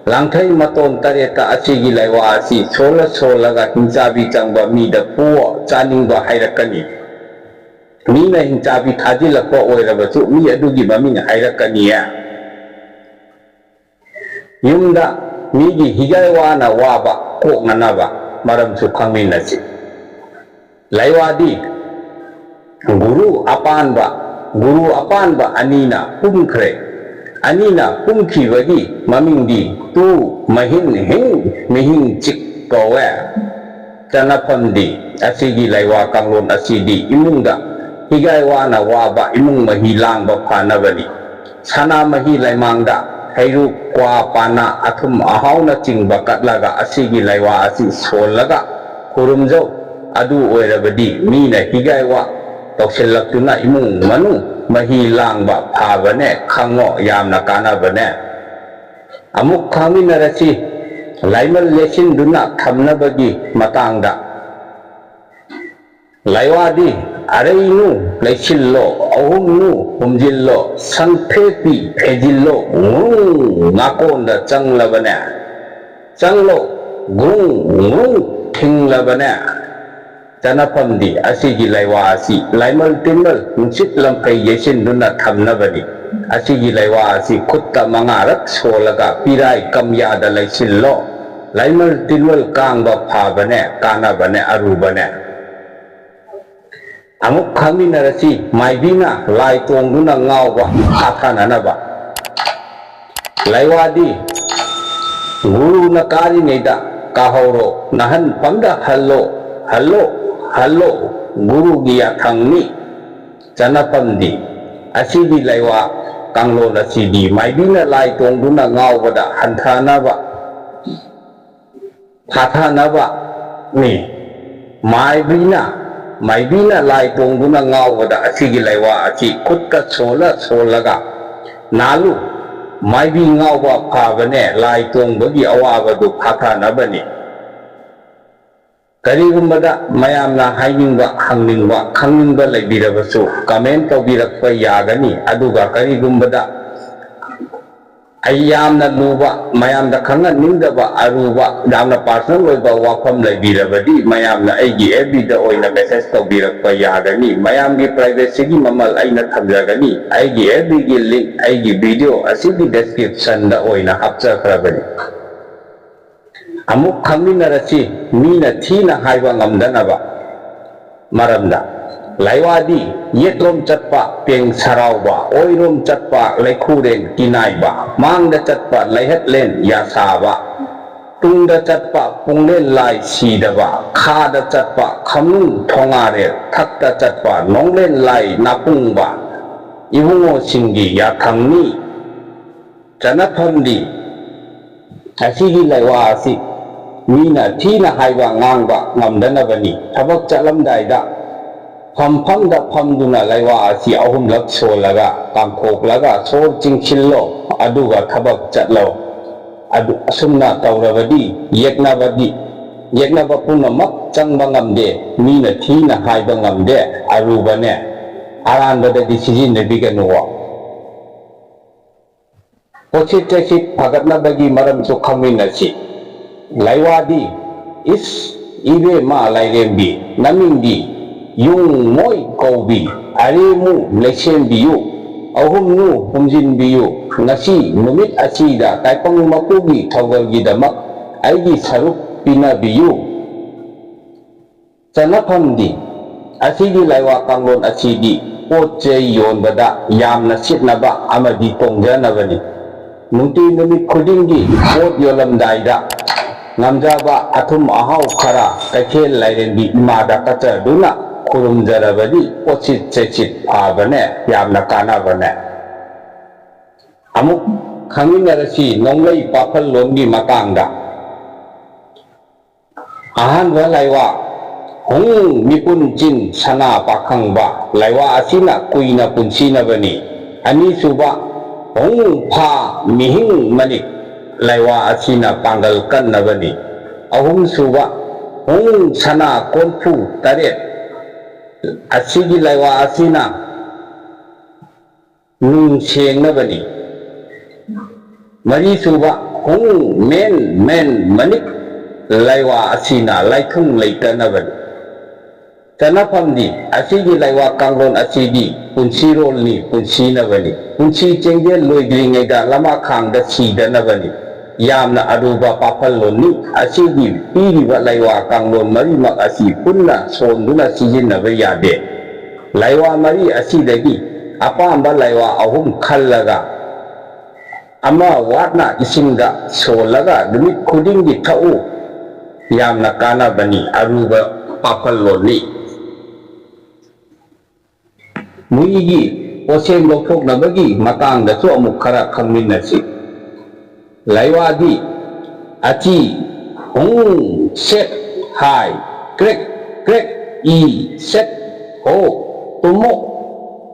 ꯂꯥꯡꯊꯩ ꯃꯇꯣꯟ ꯇꯔꯦꯠꯇ ꯑꯁꯤꯒꯤ ꯂꯩꯋꯥ ꯑꯁꯤ ꯁꯣꯜꯂ ꯁꯣꯜꯂꯒ ꯍꯤꯡꯆꯥꯕꯤ ꯆꯪꯕ ꯃꯤꯗ ꯄꯨꯑꯣ ꯆꯥꯅꯤꯡꯕ ꯍꯥꯏꯔꯛꯀꯅꯤ꯫ ꯃꯤꯅ ꯍꯤꯡꯆꯥꯕꯤ ꯊꯥꯖꯤꯜꯂꯛꯄ ꯑꯣꯏꯔꯕꯁꯨ ꯃꯤ ꯑꯗꯨꯒꯤ ꯃꯃꯤꯡ ꯍꯥꯏꯔꯛꯀꯅꯤꯌꯦ꯫ ꯌꯨꯝꯗ ꯃꯤꯒꯤ ꯍꯤꯒꯥꯏ ꯋꯥꯅ ꯋꯥꯕ ꯀꯣꯛꯅꯅꯕ ꯃꯔꯝꯁꯨ ꯈꯪꯃꯤꯟꯅꯁꯤ꯫ ꯂꯩꯋꯥꯗꯤ ꯒꯨꯔꯨ ꯑꯄꯥꯟꯕ, ꯒꯨꯔꯨ ꯑꯄꯥꯟꯕ ꯑꯅꯤꯅ ꯄꯨꯝꯈ꯭ꯔꯦ꯫ ꯑꯅꯤꯅ ꯄꯨꯝꯈꯤꯕꯒꯤ ꯃꯃꯤꯡꯗꯤ ꯇꯨ ꯃꯍꯤꯟ ꯍꯤꯡ ꯃꯤꯍꯤꯡ ꯆꯤꯛ ꯀꯧꯋꯦ꯫ ꯆꯠꯅꯐꯝꯗꯤ ꯑꯁꯤꯒꯤ ꯂꯩꯋꯥ ꯀꯥꯡꯂꯣꯟ ꯑꯁꯤꯗꯤ ꯏꯃꯨꯡꯗ ꯍꯤꯒꯥꯏ ꯋꯥꯅ ꯋꯥꯕ ꯏꯃꯨꯡ ꯃꯍꯤ ꯂꯥꯡꯕ ꯐꯅꯕꯅꯤ꯫ ꯁꯅꯥꯃꯍꯤ ꯂꯩꯃꯥꯡꯗ ꯍꯩꯔꯨꯛ, ꯀ꯭ꯋꯥ, ꯄꯥꯅꯥ, ꯑꯊꯨꯝ ꯑꯍꯥꯎꯅꯆꯤꯡꯕ ꯀꯠꯂꯒ ꯑꯁꯤꯒꯤ ꯂꯩꯋꯥ ꯑꯁꯤ ꯁꯣꯜꯂꯒ ꯈꯨꯔꯨꯝꯖꯧ꯫ ꯑꯗꯨ ꯑꯣꯏꯔꯕꯗꯤ ꯃꯤꯅ ꯍꯤꯒꯥꯏ ꯋꯥ ꯇꯧꯁꯤꯜꯂꯛꯇꯨꯅ ꯏꯃꯨꯡ ꯃꯅꯨꯡ ꯃꯍꯤ ꯂꯥꯡꯕ ꯐꯕꯅꯦ, ꯈꯪꯉꯣ, ꯌꯥꯝꯅ ꯀꯥꯟꯅꯕꯅꯦ꯫ ꯑꯃꯨꯛ ꯈꯪꯃꯤꯟꯅꯔꯁꯤ꯫ ꯂꯥꯏꯃꯜ ꯂꯦꯁꯤꯟꯗꯨꯅ ꯊꯝꯅꯕꯒꯤ ꯃꯇꯥꯡꯗ꯫ ꯂꯥꯏꯋꯥꯗꯤ ꯑꯔꯩꯅꯨ ꯂꯩꯁꯤꯜꯂꯣ, ꯑꯍꯨꯝꯅꯨ ꯍꯨꯝꯖꯤꯜꯂꯣ, ꯁꯪꯐꯦꯠꯄꯤ ꯐꯦꯖꯤꯜꯂꯣ, ꯉꯨꯡ ꯉꯥꯀꯣꯟꯗ ꯆꯪꯂꯕꯅꯦ꯫ ꯆꯪꯂꯣ, ꯒ꯭ꯔꯨꯡ ꯒ꯭ꯔꯨꯡ ꯊꯤꯡꯂꯕꯅꯦ꯫ ꯆꯅꯐꯝꯗꯤ ꯑꯁꯤꯒꯤ ꯂꯩꯋꯥ ꯑꯁꯤ ꯂꯥꯏꯃꯜ ꯇꯤꯟꯃꯜ ꯅꯨꯡꯁꯤꯠ ꯂꯝꯐꯩ ꯌꯩꯁꯤꯟꯗꯨꯅ ꯊꯝꯅꯕꯅꯤ꯫ ꯑꯁꯤꯒꯤ ꯂꯩꯋꯥ ꯑꯁꯤ ꯈꯨꯠꯇ ꯃꯉꯥꯔꯛ ꯁꯣꯜꯂꯒ ꯄꯤꯔꯥꯏ ꯀꯝꯌꯥꯗ ꯂꯩꯁꯤꯜꯂꯣ꯫ ꯂꯥꯏꯃꯜ ꯇꯤꯟꯃꯜ ꯀꯥꯡꯕ ꯐꯕꯅꯦ, ꯀꯥꯟꯅꯕꯅꯦ, ꯑꯔꯨꯕꯅꯦ꯫ ꯑꯃꯨꯛ ꯈꯪꯃꯤꯟꯅꯔꯁꯤ꯫ ꯃꯥꯏꯕꯤꯅ ꯂꯥꯏ ꯇꯣꯡꯗꯨꯅ ꯉꯥꯎꯕ ꯍꯥꯊꯅꯅꯕ꯫ ꯂꯩꯋꯥꯗꯤ ꯒꯨꯔꯨꯅ ꯀꯥꯔꯤꯉꯩꯗ ꯀꯥꯍꯧꯔꯣ, ꯅꯍꯟ ꯐꯝꯗ ꯍꯜꯂꯣ, ꯍꯜꯂꯣ, ꯍꯜꯂꯣ, ꯒꯨꯔꯨꯒꯤ ꯌꯥꯊꯪꯅꯤ꯫ ꯆꯅꯐꯝꯗꯤ ꯑꯁꯤꯒꯤ ꯂꯩꯋꯥ ꯀꯥꯡꯂꯣꯟ ꯑꯁꯤꯗꯤ ꯃꯥꯏꯕꯤꯅ ꯂꯥꯏ ꯇꯣꯡꯗꯨꯅ ꯉꯥꯎꯕꯗ ꯍꯟꯊꯅꯕ ꯊꯥꯊꯅꯕꯅꯤ꯫ ꯃꯥꯏꯕꯤꯅ ꯃꯥꯏꯕꯤꯅ ꯂꯥꯏ ꯇꯣꯡꯗꯨꯅ ꯉꯥꯎꯕꯗ ꯑꯁꯤꯒꯤ ꯂꯩꯋꯥ ꯑꯁꯤ ꯈꯨꯠꯇ ꯁꯣꯜꯂ ꯁꯣꯜꯂꯒ ꯅꯥꯜꯂꯨ꯫ ꯃꯥꯏꯕꯤ ꯉꯥꯎꯕ ꯐꯕꯅꯦ, ꯂꯥꯏ ꯇꯣꯡꯕꯒꯤ ꯑꯋꯥꯕꯗꯨ ꯐꯥꯊꯅꯕꯅꯤ꯫ ꯀꯔꯤꯒꯨꯝꯕꯗ ꯃꯌꯥꯝꯅ ꯍꯥꯏꯅꯤꯡꯕ, ꯍꯪꯅꯤꯡꯕ, ꯈꯪꯅꯤꯡꯕ ꯂꯩꯕꯤꯔꯕꯁꯨ comment ꯇꯧꯕꯤꯔꯛꯄ ꯌꯥꯒꯅꯤ꯫ ꯑꯗꯨꯒ ꯀꯔꯤꯒꯨꯝꯕꯗ ꯑꯩ ꯌꯥꯝꯅ ꯂꯨꯕ, ꯃꯌꯥꯝꯗ ꯈꯪꯍꯟꯅꯤꯡꯗꯕ, ꯑꯔꯨꯕ, ꯌꯥꯝꯅ personal ꯑꯣꯏꯕ ꯋꯥꯐꯝ ꯂꯩꯕꯤꯔꯕꯗꯤ ꯃꯌꯥꯝꯅ ꯑꯩꯒꯤ F B ꯗ ꯑꯣꯏꯅ message ꯇꯧꯕꯤꯔꯛꯄ ꯌꯥꯒꯅꯤ꯫ ꯃꯌꯥꯝꯒꯤ privacy ꯒꯤ ꯃꯃꯜ ꯑꯩꯅ ꯊꯝꯖꯒꯅꯤ꯫ ꯑꯩꯒꯤ F B ꯒꯤ link ꯑꯩꯒꯤ video ꯑꯁꯤꯒꯤ description ꯗ ꯑꯣꯏꯅ ꯍꯥꯞꯆꯈ꯭ꯔꯕꯅꯤ꯫ ꯑꯃꯨꯛ ꯈꯪꯃꯤꯟꯅꯔꯁꯤ, ꯃꯤꯅ ꯊꯤꯅ ꯍꯥꯏꯕ ꯉꯝꯗꯅꯕ꯫ ꯃꯔꯝꯗ ꯂꯥꯏꯋꯥꯗꯤ ꯌꯦꯠꯂꯣꯝ ꯆꯠꯄ ꯄꯦꯡ ꯁꯔꯥꯎꯕ, ꯑꯣꯏꯔꯣꯝ ꯆꯠꯄ ꯂꯩꯈꯨꯔꯦꯟ ꯀꯤꯅꯥꯏꯕ, ꯃꯥꯡꯗ ꯆꯠꯄ ꯂꯩꯍꯠꯂꯦꯟ ꯌꯥꯁꯥꯕ, ꯇꯨꯡꯗ ꯆꯠꯄ ꯄꯨꯡꯂꯦꯟ ꯂꯥꯏ ꯁꯤꯗꯕ, ꯈꯥꯗ ꯆꯠꯄ ꯈꯝꯅꯨꯡ ꯊꯣꯉꯥꯔꯦꯜ, ꯊꯛꯇ ꯆꯠꯄ ꯅꯣꯡꯂꯦꯟ ꯂꯥꯏ ꯅꯥꯄꯨꯡꯕ, ꯏꯕꯨꯡꯉꯣꯁꯤꯡꯒꯤ ꯌꯥꯊꯪꯅꯤ꯫ ꯆꯅꯐꯝꯗꯤ ꯑꯁꯤꯒꯤ ꯂꯩꯋꯥ ꯑꯁꯤ ꯃꯤꯅ ꯊꯤꯅ ꯍꯥꯏꯕ ꯉꯥꯡꯕ ꯉꯝꯗꯅꯕꯅꯤ꯫ ꯊꯕꯛ ꯆꯠꯂꯝꯗꯥꯏꯗ ꯐꯝꯐꯝꯗ ꯐꯝꯗꯨꯅ ꯂꯩꯋꯥ ꯑꯁꯤ ꯑꯍꯨꯝꯂꯛ ꯁꯣꯜꯂꯒ ꯀꯥꯝꯊꯣꯛꯂꯒ ꯁꯣꯔ ꯆꯤꯡꯁꯤꯜꯂꯣ, ꯑꯗꯨꯒ ꯊꯕꯛ ꯆꯠꯂꯣ꯫ ꯑꯗꯨ ꯑꯁꯨꯝꯅ ꯇꯧꯔꯕꯗꯤ ꯌꯦꯛꯅꯕꯗꯤ, ꯌꯦꯛꯅꯕ ꯄꯨꯝꯅꯃꯛ ꯆꯪꯕ ꯉꯝꯗꯦ, ꯃꯤꯅ ꯊꯤꯅ ꯍꯥꯏꯕ ꯉꯝꯗꯦ, ꯑꯔꯨꯕꯅꯦ, ꯑꯔꯥꯟꯕꯗꯗꯤ ꯁꯤꯖꯤꯟꯅꯕꯤꯒꯅꯨꯋꯣ꯫ ꯄꯣꯠꯁꯤꯠ ꯆꯩꯁꯤꯠ ꯐꯒꯠꯅꯕꯒꯤ ꯃꯔꯝꯁꯨ ꯈꯪꯃꯤꯟꯅꯁꯤ꯫ ꯂꯩꯋꯥꯗꯤ ꯏꯁ ꯏꯕꯦꯝꯃ ꯂꯥꯏꯔꯦꯝꯕꯤ, ꯅꯃꯤꯡꯗꯤ ꯌꯨꯝ ꯃꯣꯏ ꯀꯧꯕꯤ, ꯑꯔꯦꯝꯃꯨ ꯂꯩꯁꯦꯝꯕꯤꯌꯨ, ꯑꯍꯨꯝꯅꯨ ꯍꯨꯝꯖꯤꯟꯕꯤꯌꯨ, ꯉꯁꯤ ꯅꯨꯃꯤꯠ ꯑꯁꯤꯗ ꯇꯥꯏꯄꯪ ꯃꯄꯨꯒꯤ ꯊꯧꯒꯜꯒꯤꯗꯃꯛ ꯑꯩꯒꯤ ꯁꯔꯨꯛ ꯄꯤꯅꯕꯤꯌꯨ꯫ ꯆꯠꯅꯐꯝꯗꯤ, ꯑꯁꯤꯒꯤ ꯂꯥꯏꯋꯥ ꯀꯥꯡꯂꯣꯟ ꯑꯁꯤꯗꯤ ꯄꯣꯠ ꯆꯩ ꯌꯣꯟꯕꯗ ꯌꯥꯝꯅ ꯁꯤꯠꯅꯕ ꯑꯃꯗꯤ ꯇꯣꯡꯖꯅꯕꯅꯤ꯫ ꯅꯨꯡꯇꯤ ꯅꯨꯃꯤꯠ ꯈꯨꯗꯤꯡꯒꯤ ꯄꯣꯠ ꯌꯣꯜꯂꯝꯗꯥꯏꯗ ꯉꯝꯖꯕ ꯑꯊꯨꯝ ꯑꯍꯥꯎ ꯈꯔ ꯀꯩꯊꯦꯜ ꯂꯥꯏꯔꯦꯝꯕꯤ ꯏꯃꯥꯗ ꯀꯠꯆꯗꯨꯅ ꯈꯨꯔꯨꯝꯖꯔꯕꯗꯤ ꯄꯣꯠꯁꯤꯠ ꯆꯩꯁꯤꯠ ꯐꯕꯅꯦ, ꯌꯥꯝꯅ ꯀꯥꯟꯅꯕꯅꯦ꯫ ꯑꯃꯨꯛ ꯈꯪꯃꯤꯟꯅꯔꯁꯤ ꯅꯣꯡꯂꯩ ꯄꯥꯐꯜꯂꯣꯟꯒꯤ ꯃꯇꯥꯡꯗ꯫ ꯑꯍꯥꯟꯕ ꯂꯥꯏꯋꯥ, ꯍꯨꯡ ꯃꯤꯄꯨꯟ ꯆꯤꯟ ꯁꯅꯥ ꯄꯥꯈꯪꯕ, ꯂꯥꯏꯋꯥ ꯑꯁꯤꯅ ꯀꯨꯏꯅ ꯄꯨꯟꯁꯤꯅꯕꯅꯤ꯫ ꯑꯅꯤꯁꯨꯕ, ꯍꯨꯡ ꯐꯥ ꯃꯤꯍꯤꯡ ꯃꯅꯤꯛ, ꯂꯥꯏꯋꯥ ꯑꯁꯤꯅ ꯄꯥꯡꯒꯜ ꯀꯟꯅꯕꯅꯤ꯫ ꯑꯍꯨꯝꯁꯨꯕ, ꯍꯨꯡ ꯁꯅꯥ ꯀꯣꯟꯐꯨ ꯇꯔꯦꯠ, ꯑꯁꯤꯒꯤ ꯂꯥꯏꯋꯥ ꯑꯁꯤꯅ ꯅꯨꯡ ꯁꯦꯡꯅꯕꯅꯤ꯫ ꯃꯔꯤꯁꯨꯕ, ꯍꯨꯡ ꯃꯦꯟ ꯃꯦꯟ ꯃꯅꯤꯛ, ꯂꯥꯏꯋꯥ ꯑꯁꯤꯅ ꯂꯥꯏꯊꯨꯡ ꯂꯩꯇꯅꯕꯅꯤ꯫ ꯆꯠꯅꯐꯝꯗꯤ, ꯑꯁꯤꯒꯤ ꯂꯥꯏꯋꯥ ꯀꯥꯡꯂꯣꯟ ꯑꯁꯤꯗꯤ ꯄꯨꯟꯁꯤꯔꯣꯜꯅꯤ, ꯄꯨꯟꯁꯤꯅꯕꯅꯤ꯫ ꯄꯨꯟꯁꯤ ꯆꯦꯡꯖꯦꯜ ꯂꯣꯏꯗ꯭ꯔꯤꯉꯩꯗ ꯂꯃꯥꯈꯥꯡꯗ ꯁꯤꯗꯅꯕꯅꯤ꯫ ꯌꯥꯝꯅ ꯑꯔꯨꯕ ꯄꯥꯐꯜꯂꯣꯟꯅꯤ꯫ ꯑꯁꯤꯒꯤ ꯄꯤꯔꯤꯕ ꯂꯥꯏꯋꯥ ꯀꯥꯡꯂꯣꯟ ꯃꯔꯤꯃꯛ ꯑꯁꯤ ꯄꯨꯟꯅ ꯁꯣꯟꯗꯨꯅ ꯁꯤꯖꯤꯟꯅꯕ ꯌꯥꯗꯦ꯫ ꯂꯥꯏꯋꯥ ꯃꯔꯤ ꯑꯁꯤꯗꯒꯤ ꯑꯄꯥꯝꯕ ꯂꯥꯏꯋꯥ ꯑꯍꯨꯝ ꯈꯜꯂꯒ ꯑꯃ ꯋꯥꯠꯅ ꯏꯁꯤꯡꯗ ꯁꯣꯜꯂꯒ ꯅꯨꯃꯤꯠ ꯈꯨꯗꯤꯡꯒꯤ ꯊꯛꯎ꯫ ꯌꯥꯝꯅ ꯀꯥꯟꯅꯕꯅꯤ, ꯑꯔꯨꯕ ꯄꯥꯐꯜꯂꯣꯟꯅꯤ꯫ ꯃꯨꯏꯒꯤ ꯄꯣꯠꯁꯦꯝ ꯂꯧꯊꯣꯛꯅꯕꯒꯤ ꯃꯇꯥꯡꯗꯁꯨ ꯑꯃꯨꯛ ꯈꯔ ꯈꯪꯃꯤꯟꯅꯁꯤ꯫ ꯂꯥꯏꯋꯥꯗꯤ ꯑꯆꯤ ꯍꯨꯡ ꯁꯦꯠ ꯍꯥꯏ ꯀ꯭ꯔꯦꯛ ꯀ꯭ꯔꯦꯛ ꯏ ꯁꯦꯠ ꯍꯣ ꯇꯨꯝꯃꯣ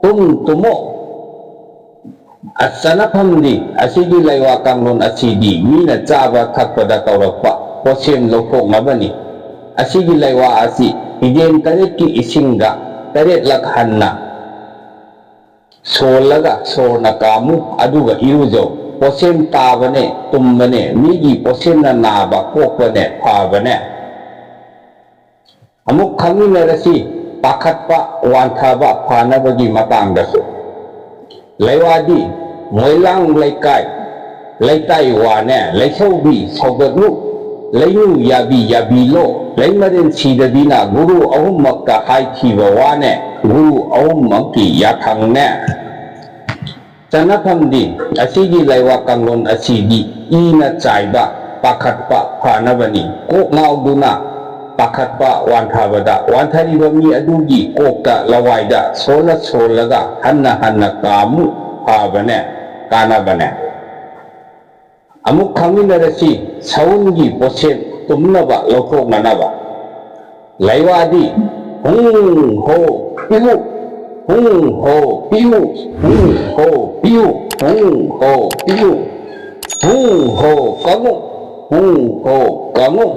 ꯇꯨꯝ ꯇꯨꯝꯃꯣ꯫ ꯆꯠꯅꯐꯝꯗꯤ ꯑꯁꯤꯒꯤ ꯂꯥꯏꯋꯥ ꯀꯥꯡꯂꯣꯟ ꯑꯁꯤꯗꯤ ꯃꯤꯅ ꯆꯥꯕ ꯊꯛꯄꯗ ꯇꯧꯔꯛꯄ ꯄꯣꯠꯁꯦꯝ ꯂꯧꯊꯣꯛꯅꯕꯅꯤ꯫ ꯑꯁꯤꯒꯤ ꯂꯥꯏꯋꯥ ꯑꯁꯤ ꯍꯤꯗꯦꯟ ꯇꯔꯦꯠꯀꯤ ꯏꯁꯤꯡꯗ ꯇꯔꯦꯠꯂꯛ ꯍꯟꯅ ꯁꯣꯜꯂꯒ ꯁꯣꯔꯅ ꯀꯥꯝꯃꯨ, ꯑꯗꯨꯒ ꯏꯔꯨꯖꯧ꯫ ꯄꯣꯠꯁꯦꯝ ꯇꯥꯕꯅꯦ, ꯇꯨꯝꯕꯅꯦ, ꯃꯤꯒꯤ ꯄꯣꯠꯁꯦꯝꯅ ꯅꯥꯕ ꯀꯣꯛꯄꯅꯦ, ꯐꯕꯅꯦ꯫ ꯑꯃꯨꯛ ꯈꯪꯃꯤꯟꯅꯔꯁꯤ ꯄꯥꯈꯠꯄ ꯋꯥꯟꯊꯕ ꯐꯅꯕꯒꯤ ꯃꯇꯥꯡꯗꯁꯨ꯫ ꯂꯩꯋꯥꯗꯤ ꯃꯣꯏꯂꯥꯡ ꯂꯩꯀꯥꯏ ꯂꯩꯇꯥꯏ ꯋꯥꯅꯦ, ꯂꯩꯁꯧꯕꯤ ꯁꯧꯒꯠꯂꯨ, ꯂꯩꯅꯨ ꯌꯥꯕꯤ ꯌꯥꯕꯤꯂꯣ, ꯂꯩꯃꯔꯦꯟ ꯁꯤꯗꯕꯤꯅ ꯒꯨꯔꯨ ꯑꯍꯨꯝꯃꯛꯇ ꯍꯥꯏꯈꯤꯕ ꯋꯥꯅꯦ, ꯒꯨꯔꯨ ꯑꯍꯨꯝꯃꯛꯀꯤ ꯌꯥꯊꯪꯅꯦ꯫ ꯆꯠꯅꯐꯝꯗꯤ ꯑꯁꯤꯒꯤ ꯂꯩꯋꯥ ꯀꯥꯡꯂꯣꯟ ꯑꯁꯤꯗꯤ ꯏꯅ ꯆꯥꯏꯕ ꯄꯥꯈꯠꯄ ꯐꯅꯕꯅꯤ꯫ ꯀꯣꯛ ꯉꯥꯎꯗꯨꯅ ꯄꯥꯈꯠꯄ ꯋꯥꯟꯊꯕꯗ ꯋꯥꯟꯊꯔꯤꯕ ꯃꯤ ꯑꯗꯨꯒꯤ ꯀꯣꯛꯇ ꯂꯋꯥꯏꯗ ꯁꯣꯜꯂ ꯁꯣꯜꯂꯒ ꯍꯟꯅ ꯍꯟꯅ ꯀꯥꯃꯨ ꯐꯕꯅꯦ, ꯀꯥꯟꯅꯕꯅꯦ꯫ ꯑꯃꯨꯛ ꯈꯪꯃꯤꯟꯅꯔꯁꯤ ꯁꯎꯟꯒꯤ ꯄꯣꯠꯁꯦꯝ ꯇꯨꯝꯅꯕ ꯂꯧꯊꯣꯛꯅꯅꯕ꯫ ꯂꯩꯋꯥꯗꯤ ꯍꯨꯡ ꯍꯣ ꯄꯤꯎ, ꯍꯨꯡ ꯍꯣ ꯄꯤꯎ, ꯍꯨꯡ ꯍꯣ ꯄꯤꯎ, ꯍꯨꯡ ꯍꯣ ꯄꯤꯎ, ꯍꯨꯡ ꯍꯣ ꯀꯥꯡꯉꯨ, ꯍꯨꯡ ꯍꯣ ꯀꯥꯡꯉꯨ꯫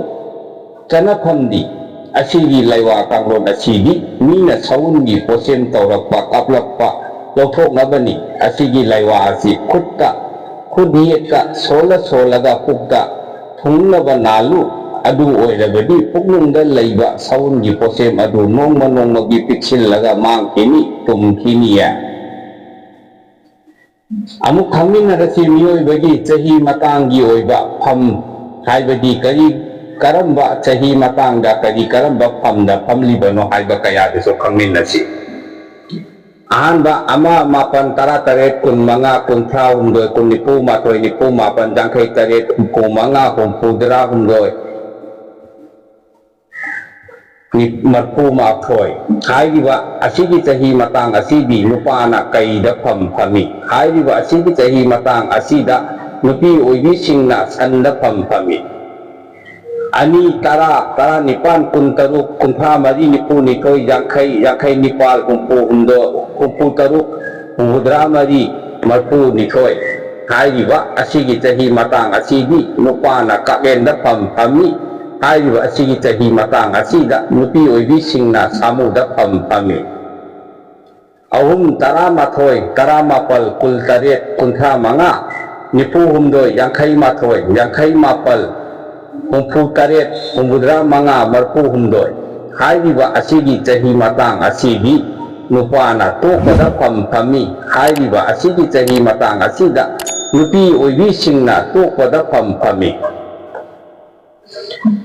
ꯆꯠꯅꯐꯝꯗꯤ ꯑꯁꯤꯒꯤ ꯂꯩꯋꯥ ꯀꯥꯡꯂꯣꯟ ꯑꯁꯤꯗꯤ ꯃꯤꯅ ꯁꯎꯟꯒꯤ ꯄꯣꯠꯁꯦꯝ ꯇꯧꯔꯛꯄ, ꯀꯥꯞꯂꯛꯄ ꯂꯧꯊꯣꯛꯅꯕꯅꯤ꯫ ꯑꯁꯤꯒꯤ ꯂꯩꯋꯥ ꯑꯁꯤ ꯈꯨꯠꯇ, ꯈꯨꯠ ꯌꯦꯠꯇ ꯁꯣꯜꯂ ꯁꯣꯜꯂꯒ ꯄꯨꯛꯇ ꯊꯨꯡꯅꯕ ꯅꯥꯜꯂꯨ꯫ ꯑꯗꯨ ꯑꯣꯏꯔꯕꯗꯤ ꯄꯨꯛꯅꯨꯡꯗ ꯂꯩꯕ ꯁꯎꯟꯒꯤ ꯄꯣꯠꯁꯦꯝ ꯑꯗꯨ ꯅꯣꯡꯃ ꯅꯣꯡꯃꯒꯤ ꯄꯤꯛꯁꯤꯜꯂꯒ ꯃꯥꯡꯈꯤꯅꯤ, ꯇꯨꯝꯈꯤꯅꯤꯌꯦ꯫ ꯑꯃꯨꯛ ꯈꯪꯃꯤꯟꯅꯔꯁꯤ ꯃꯤꯑꯣꯏꯕꯒꯤ ꯆꯍꯤ ꯃꯇꯥꯡꯒꯤ ꯑꯣꯏꯕ ꯐꯝ, ꯍꯥꯏꯕꯗꯤ ꯀꯔꯤ, ꯀꯔꯝꯕ ꯆꯍꯤ ꯃꯇꯥꯡꯗ ꯀꯔꯤ ꯀꯔꯝꯕ ꯐꯝꯗ ꯐꯝꯂꯤꯕꯅꯣ ꯍꯥꯏꯕ ꯀꯌꯥꯗꯨꯁꯨ ꯈꯪꯃꯤꯟꯅꯁꯤ꯫ ꯑꯍꯥꯟꯕ, ꯑꯃ, ꯃꯥꯄꯟ, ꯇꯔꯥ ꯇꯔꯦꯠ, ꯀꯨꯟ ꯃꯉꯥ, ꯀꯨꯟꯊ꯭ꯔꯥ ꯍꯨꯝꯗꯣꯏ, ꯀꯨꯟ ꯅꯤꯐꯨ ꯃꯥꯊꯣꯏ, ꯅꯤꯐꯨ ꯃꯥꯄꯟ, ꯌꯥꯡꯈꯩ ꯇꯔꯦꯠ, ꯍꯨꯝꯐꯨ ꯃꯉꯥ, ꯍꯨꯝꯐꯨ ꯇꯔꯥ ꯍꯨꯝꯗꯣꯏ, ꯃꯔꯐꯨ ꯃꯥꯊꯣꯏ꯫ ꯍꯥꯏꯔꯤꯕ ꯑꯁꯤꯒꯤ ꯆꯍꯤ ꯃꯇꯥꯡ ꯑꯁꯤꯗꯤ ꯅꯨꯄꯥꯅ ꯀꯩꯗ ꯐꯝ ꯐꯝꯃꯤ? ꯍꯥꯏꯔꯤꯕ ꯑꯁꯤꯒꯤ ꯆꯍꯤ ꯃꯇꯥꯡ ꯑꯁꯤꯗ ꯅꯨꯄꯤ ꯑꯣꯏꯕꯤꯁꯤꯡꯅ ꯁꯟꯗ ꯐꯝ ꯐꯝꯃꯤ꯫ ꯑꯅꯤ, ꯇꯔꯥ, ꯇꯔꯥꯅꯤꯄꯥꯟ, ꯀꯨꯟꯇꯔꯨꯛ, ꯀꯨꯟꯊ꯭ꯔꯥ ꯃꯔꯤ, ꯅꯤꯐꯨ ꯅꯤꯊꯣꯏ, ꯌꯥꯡꯈꯩ, ꯌꯥꯡꯈꯩ ꯅꯤꯄꯥꯜ, ꯍꯨꯝꯐꯨ ꯍꯨꯝꯗꯣꯏ, ꯍꯨꯝꯐꯨ ꯇꯔꯨꯛ, ꯍꯨꯝꯐꯨꯇꯔꯥ ꯃꯔꯤ, ꯃꯔꯐꯨ ꯅꯤꯊꯣꯏ꯫ ꯍꯥꯏꯔꯤꯕ ꯑꯁꯤꯒꯤ ꯆꯍꯤ ꯃꯇꯥꯡ ꯑꯁꯤꯗꯤ ꯅꯨꯄꯥꯅ ꯀꯥꯂꯦꯟꯗ ꯐꯝ ꯐꯝꯃꯤ꯫ ꯍꯥꯏꯔꯤꯕ ꯑꯁꯤꯒꯤ ꯆꯍꯤ ꯃꯇꯥꯡ ꯑꯁꯤꯗ ꯅꯨꯄꯤ ꯑꯣꯏꯕꯤꯁꯤꯡꯅ ꯁꯥꯃꯨꯗ ꯐꯝ ꯐꯝꯃꯤ꯫ ꯑꯍꯨꯝ, ꯇꯔꯥꯃꯥꯊꯣꯏ, ꯇꯔꯥꯃꯥꯄꯜ, ꯀꯨꯟꯇꯔꯦꯠ, ꯀꯨꯟꯊ꯭ꯔꯥ ꯃꯉꯥ, ꯅꯤꯐꯨ ꯍꯨꯝꯗꯣꯏ, ꯌꯥꯡꯈꯩ ꯃꯥꯊꯣꯏ, ꯌꯥꯡꯈꯩ ꯃꯥꯄꯜ, ꯍꯨꯝꯐꯨ ꯇꯔꯦꯠ, ꯍꯨꯝꯐꯨꯇꯔꯥ ꯃꯉꯥ, ꯃꯔꯐꯨ ꯍꯨꯝꯗꯣꯏ꯫ ꯍꯥꯏꯔꯤꯕ ꯑꯁꯤꯒꯤ ꯆꯍꯤ ꯃꯇꯥꯡ ꯑꯁꯤꯗꯤ ꯅꯨꯄꯥꯅ ꯇꯣꯛꯄꯗ ꯐꯝ ꯐꯝꯃꯤ꯫ ꯍꯥꯏꯔꯤꯕ ꯑꯁꯤꯒꯤ ꯆꯍꯤ ꯃꯇꯥꯡ ꯑꯁꯤꯗ ꯅꯨꯄꯤ ꯑꯣꯏꯕꯤꯁꯤꯡꯅ ꯇꯣꯛꯄꯗ ꯐꯝ ꯐꯝꯃꯤ꯫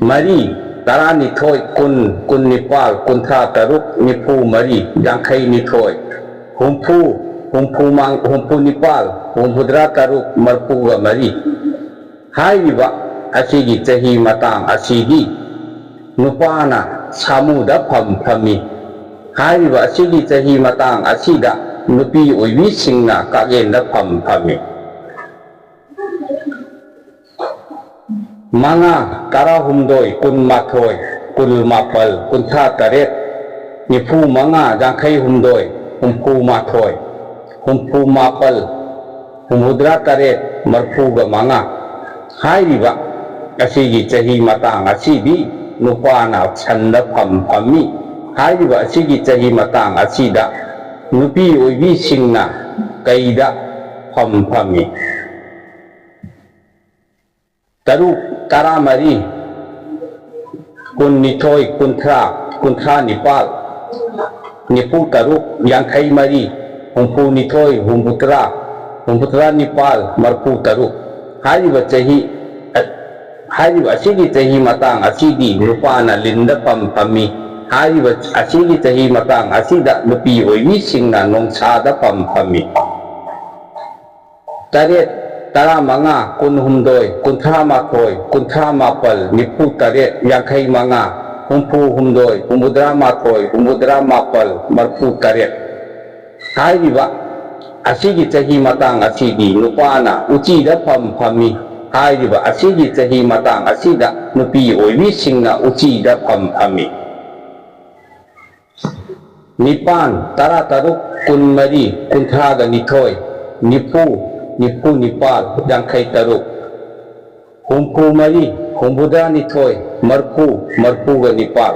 ꯃꯔꯤ, ꯇꯔꯥꯅꯤꯊꯣꯏ, ꯀꯨꯟ, ꯀꯨꯟꯅꯤꯄꯥꯜ, ꯀꯨꯟꯊ꯭ꯔꯥ ꯇꯔꯨꯛ, ꯅꯤꯐꯨ ꯃꯔꯤ, ꯌꯥꯡꯈꯩ ꯅꯤꯊꯣꯏ, ꯍꯨꯝꯐꯨ, ꯍꯨꯝꯐꯨ ꯃꯥꯡ-, ꯍꯨꯝꯐꯨ ꯅꯤꯄꯥꯜ, ꯍꯨꯝꯐꯨꯇꯔꯥ ꯇꯔꯨꯛ, ꯃꯔꯐꯨꯒ ꯃꯔꯤ꯫ ꯍꯥꯏꯔꯤꯕ ꯑꯁꯤꯒꯤ ꯆꯍꯤ ꯃꯇꯥꯡ ꯑꯁꯤꯗꯤ ꯅꯨꯄꯥꯅ ꯁꯥꯃꯨꯗ ꯐꯝ ꯐꯝꯃꯤ꯫ ꯍꯥꯏꯔꯤꯕ ꯑꯁꯤꯒꯤ ꯆꯍꯤ ꯃꯇꯥꯡ ꯑꯁꯤꯗ ꯅꯨꯄꯤ ꯑꯣꯏꯕꯤꯁꯤꯡꯅ ꯀꯥꯛꯌꯦꯟꯗ ꯐꯝ ꯐꯝꯃꯤ꯫ ꯃꯉꯥ, ꯇꯔꯥꯍꯨꯝꯗꯣꯏ, ꯀꯨꯟꯃꯥꯊꯣꯏ, ꯀꯨꯟꯃꯥꯄꯜ, ꯀꯨꯟꯊ꯭ꯔꯥ ꯇꯔꯦꯠ, ꯅꯤꯐꯨ ꯃꯉꯥ, ꯌꯥꯡꯈꯩ ꯍꯨꯝꯗꯣꯏ, ꯍꯨꯝꯐꯨ ꯃꯥꯊꯣꯏ, ꯍꯨꯝꯐꯨ ꯃꯥꯄꯜ, ꯍꯨꯝꯐꯨꯇꯔꯥ ꯇꯔꯦꯠ, ꯃꯔꯐꯨꯒ ꯃꯉꯥ꯫ ꯍꯥꯏꯔꯤꯕ ꯑꯁꯤꯒꯤ ꯆꯍꯤ ꯃꯇꯥꯡ ꯑꯁꯤꯗꯤ ꯅꯨꯄꯥꯅ ꯁꯟꯗ ꯐꯝ ꯐꯝꯃꯤ꯫ ꯍꯥꯏꯔꯤꯕ ꯑꯁꯤꯒꯤ ꯆꯍꯤ ꯃꯇꯥꯡ ꯑꯁꯤꯗ ꯅꯨꯄꯤ ꯑꯣꯏꯕꯤꯁꯤꯡꯅ ꯀꯩꯗ ꯐꯝ ꯐꯝꯃꯤ꯫ ꯇꯔꯨꯛ, ꯇꯔꯥꯃꯔꯤ, ꯀꯨꯟꯅꯤꯊꯣꯏ, ꯀꯨꯟꯊ꯭ꯔꯥ, ꯀꯨꯟꯊ꯭ꯔꯥ ꯅꯤꯄꯥꯜ, ꯅꯤꯐꯨ ꯇꯔꯨꯛ, ꯌꯥꯡꯈꯩ ꯃꯔꯤ, ꯍꯨꯝꯐꯨ ꯅꯤꯊꯣꯏ, ꯍꯨꯝꯐꯨ ꯇꯔꯥ, ꯍꯨꯝꯐꯨ ꯇꯔꯥ ꯅꯤꯄꯥꯜ, ꯃꯔꯐꯨ ꯇꯔꯨꯛ꯫ ꯍꯥꯏꯔꯤꯕ ꯆꯍꯤ, ꯍꯥꯏꯔꯤꯕ ꯑꯁꯤꯒꯤ ꯆꯍꯤ ꯃꯇꯥꯡ ꯑꯁꯤꯗꯤ ꯅꯨꯄꯥꯅ ꯂꯤꯟꯗ ꯐꯝ ꯐꯝꯃꯤ꯫ ꯍꯥꯏꯔꯤꯕ ꯑꯁꯤꯒꯤ ꯆꯍꯤ ꯃꯇꯥꯡ ꯑꯁꯤꯗ ꯅꯨꯄꯤ ꯑꯣꯏꯕꯤꯁꯤꯡꯅ ꯅꯣꯡꯁꯥꯗ ꯐꯝ ꯐꯝꯃꯤ꯫ ꯇꯔꯦꯠ, ꯇꯔꯥꯃꯉꯥ, ꯀꯨꯟꯍꯨꯝꯗꯣꯏ, ꯀꯨꯟꯊ꯭ꯔꯥ ꯃꯥꯊꯣꯏ, ꯀꯨꯟꯊ꯭ꯔꯥ ꯃꯥꯄꯜ, ꯅꯤꯐꯨ ꯇꯔꯦꯠ, ꯌꯥꯡꯈꯩ ꯃꯉꯥ, ꯍꯨꯝꯐꯨ ꯍꯨꯝꯗꯣꯏ, ꯍꯨꯝꯐꯨꯇꯔꯥ ꯃꯥꯊꯣꯏ, ꯍꯨꯝꯐꯨꯇꯔꯥ ꯃꯥꯄꯜ, ꯃꯔꯐꯨ ꯇꯔꯦꯠ꯫ ꯍꯥꯏꯔꯤꯕ ꯑꯁꯤꯒꯤ ꯆꯍꯤ ꯃꯇꯥꯡ ꯑꯁꯤꯗꯤ ꯅꯨꯄꯥꯅ ꯎꯆꯤꯗ ꯐꯝ ꯐꯝꯃꯤ꯫ ꯍꯥꯏꯔꯤꯕ ꯑꯁꯤꯒꯤ ꯆꯍꯤ ꯃꯇꯥꯡ ꯑꯁꯤꯗ ꯅꯨꯄꯤ ꯑꯣꯏꯕꯤꯁꯤꯡꯅ ꯎꯆꯤꯗ ꯐꯝ ꯐꯝꯃꯤ꯫ ꯅꯤꯄꯥꯟ, ꯇꯔꯥꯇꯔꯨꯛ, ꯀꯨꯟꯃꯔꯤ, ꯀꯨꯟꯊ꯭ꯔꯥꯒ ꯅꯤꯊꯣꯏ, ꯅꯤꯐꯨ, ꯅꯤꯐꯨ ꯅꯤꯄꯥꯜ, ꯌꯥꯡꯈꯩ ꯇꯔꯨꯛ, ꯍꯨꯝꯐꯨ ꯃꯔꯤ, ꯍꯨꯝꯐꯨꯇꯔꯥ ꯅꯤꯊꯣꯏ, ꯃꯔꯐꯨ, ꯃꯔꯐꯨꯒ ꯅꯤꯄꯥꯜ꯫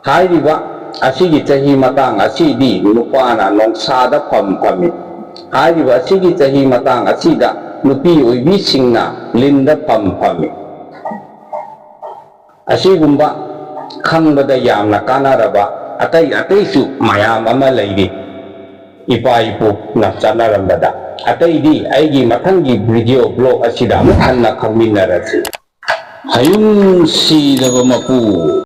ꯍꯥꯏꯔꯤꯕ ꯑꯁꯤꯒꯤ ꯆꯍꯤ ꯃꯇꯥꯡ ꯑꯁꯤꯗꯤ ꯅꯨꯄꯥꯅ ꯅꯣꯡꯁꯥꯗ ꯐꯝ ꯐꯝꯃꯤ꯫ ꯍꯥꯏꯔꯤꯕ ꯑꯁꯤꯒꯤ ꯆꯍꯤ ꯃꯇꯥꯡ ꯑꯁꯤꯗ ꯅꯨꯄꯤ ꯑꯣꯏꯕꯤꯁꯤꯡꯅ ꯂꯤꯟꯗ ꯐꯝ ꯐꯝꯃꯤ꯫ ꯑꯁꯤꯒꯨꯝꯕ ꯈꯪꯕꯗ ꯌꯥꯝꯅ ꯀꯥꯟꯅꯔꯕ ꯑꯇꯩ ꯑꯇꯩꯁꯨ ꯃꯌꯥꯝ ꯑꯃ ꯂꯩꯔꯤ꯫ ꯏꯄꯥ ꯏꯄꯨꯅ ꯆꯠꯅꯔꯝꯕꯗ꯫ ꯑꯇꯩꯗꯤ ꯑꯩꯒꯤ ꯃꯊꯪꯒꯤ video blog ꯑꯁꯤꯗ ꯑꯃꯨꯛ ꯍꯟꯅ ꯈꯪꯃꯤꯟꯅꯔꯁꯤ꯫ ꯍꯌꯨꯝ ꯁꯤꯗꯕ ꯃꯄꯨ꯫